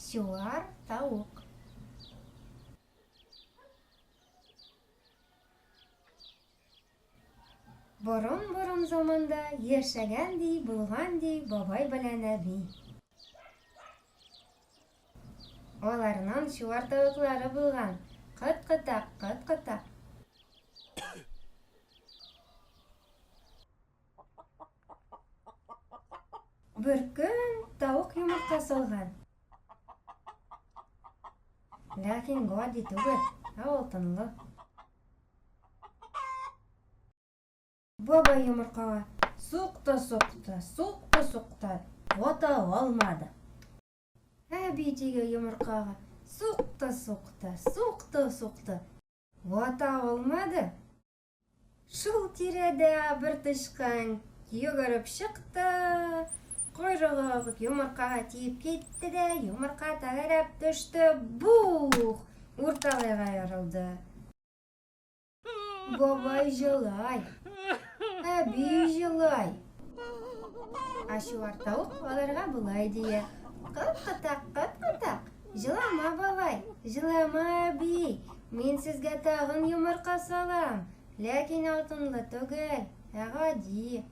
Чуар тавык. Борын-борын заманда яшәгән ди, булган ди бабай белән әби. Аларның чуар тавыклары булган. Кыт-кытак, кыт-кытак. Бер көн тавык йомырка салган. Ләкин гади түгел, ә алтынлы. Бабай йомыркага сукты, сукты, сукты, сукты, вата алмады. Әби тиге йомыркага сукты, сукты, сукты, сукты, вата алмады. Шул тирәдә бер тычкан йөгереп чыкты, койрыгы йомыркага тиеп китте дә, йомырка тәгәрәп төште, бух! Урталайга ярылды. Бабай җылай, әби җылай. Ә чуар тавык аларга болай дия. Кыт-кытак, кыт-кытак, җылама, бабай, җылама, әби. Мин сезгә тагын йомырка салам, ләкин алтынлы түгел, ә гади.